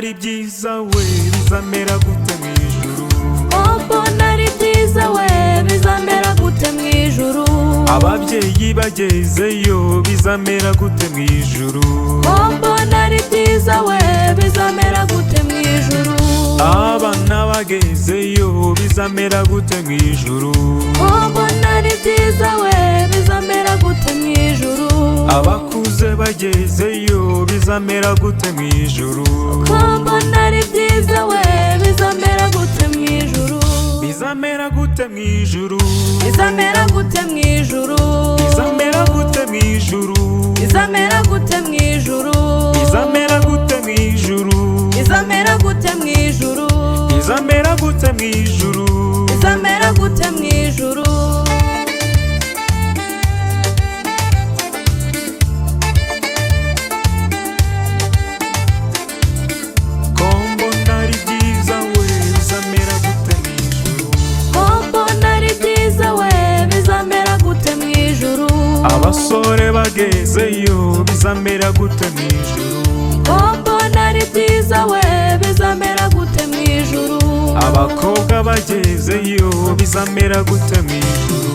ari byiza we bizamera gute mu ijuru? Ko mbona ari byiza we bizamera gute mu ijuru? Ababyeyi bagezeyo bizamera gute mu ijuru? Ko mbona ari byiza we bizamera gute mu ijuru? Abana bagezeyo bizamera gute mu ijuru? Ko mbona ari byiza we bizamera gute mu ijuru? Abakuze bagezeyo bizamera gute mu ijuru? Ko mbona ari byiza we bizamera gute mu ijuru? Bizamera gute mu ijuru? Bizamera gute mu ijuru? Bizamera gute mu ijuru? Bizamera gute mu ijuru? Bizamera gute mu ijuru? Bizamera gute mu ijuru? Bizamera gute mu ijuru? Bizamera gute mu ijuru? Ko mbona ari byiza we bizamera gute mu ijuru? Ko mbona ari byiza we bizamera gute mu ijuru? Abasore bagezeyo bizamera gute mu ijuru? Ko mbona ari byiza we bizamera gute mu ijuru? Abakobwa bagezeyo bizamera gute mu ijuru?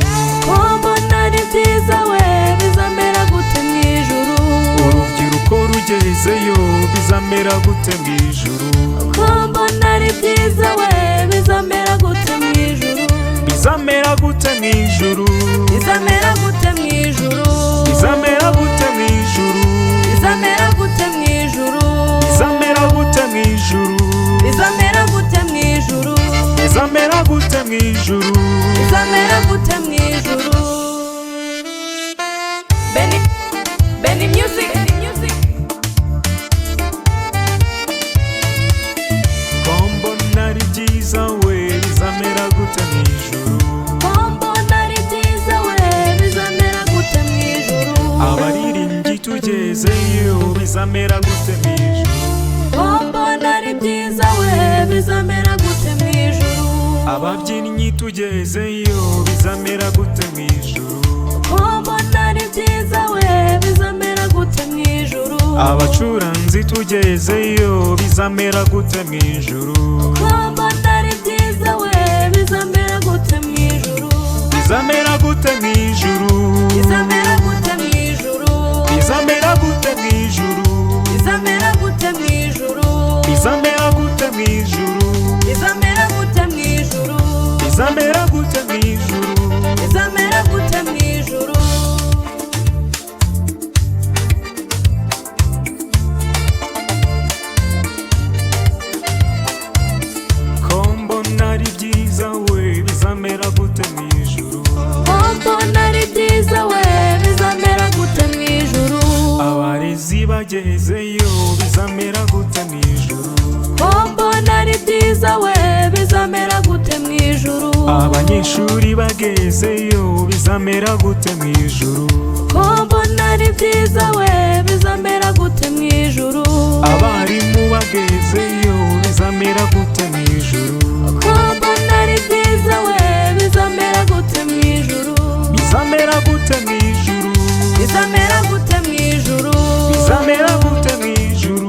Ko mbona ari byiza we bizamera gute mu ijuru? Urubyiruko rugezeyo bizamera gute mu ijuru? Ko mbona ari byiza we bizamera gute mu ijuru? Bizamera gute mu ijuru? Bizamera gute mu ijuru? Bizamera gute mu ijuru? Bizamera gute mu ijuru? Bizamera gute mu ijuru? Bizamera gute mu ijuru? Bizamera gute mu ijuru? Bizamera gute mu ijuru? Benny, Benny Music, Benny Music. Ko mbona ari byiza we bizamera gute mu ijuru? Ko mbona ari byiza we bizamera gute mu ijuru? Abaririmbyi tugezeyo bizamera gute mu ijuru? Ko mbona ari byiza we bizamera gute mu ijuru? Ababyinnyi tugezeyo bizamera gute mu ijuru? Ko mbona ari byiza we bizamera gute mu ijuru? Abacuranzi tugezeyo bizamera gute mu ijuru? Ko mbona ari byiza we bizamera gute mu ijuru? Bizamera gute mu ijuru? Bizamera gute mu ijuru? Bizamera gute mu ijuru? Bizamera gute mu ijuru? Bizamera gute mu ijuru? Bizamera gute mu ijuru? Bizamera gute mu ijuru? Bizamera gute mu ijuru? Ko mbona ari byiza we bizamera gute mu ijuru? Ko mbona ari byiza we bizamera gute mu ijuru? Abarezi bagezeyo bizamera gute mu ijuru? Ko mbona ari byiza we bizamera gute mu ijuru? Abanyeshuri bagezeyo bizamera gute mu ijuru? Ko mbona ari byiza we bizamera gute mu ijuru? Abarimu bagezeyo bizamera gute mu ijuru? Ko mbona ari byiza we bizamera gute mu ijuru? Bizamera gute mu ijuru? Bizamera gute mu ijuru? Bizamera gute mu ijuru?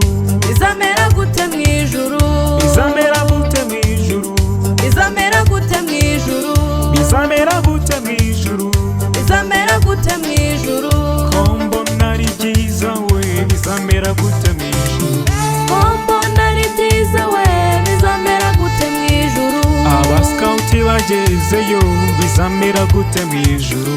Bizamera gute mu ijuru? Bizamera gute mu ijuru? Bizamera gute mu ijuru? Bizamera gute mu ijuru? Bizamera gute mu ijuru? Ko mbona ari byiza we bizamera gute mu ijuru? Ko mbona ari byiza we bizamera gute mu ijuru? Abasikawuti bagezeyo bizamera gute mu ijuru?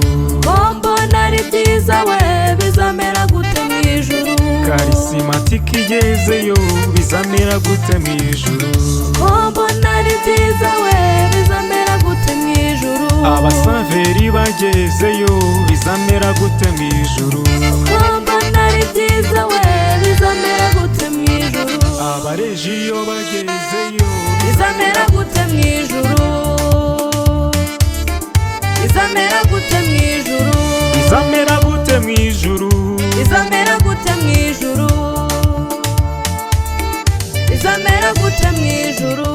Ko mbona ari byiza we bizamera gute mu ijuru? Karisimatike igezeyo bizamera gute mu ijuru? Ko mbona ari byiza we bizamera gute mu ijuru? Abasaveri bagezeyo bizamera gute mu ijuru? Ko mbona ari byiza we bizamera gute mu ijuru? Abarejiyo bagezeyo Bizamera gute mu ijuru? Bizamera gute mu ijuru? Bizamera gute mu ijuru? Bizamera gute mu ijuru? Bizamera gute mu ijuru?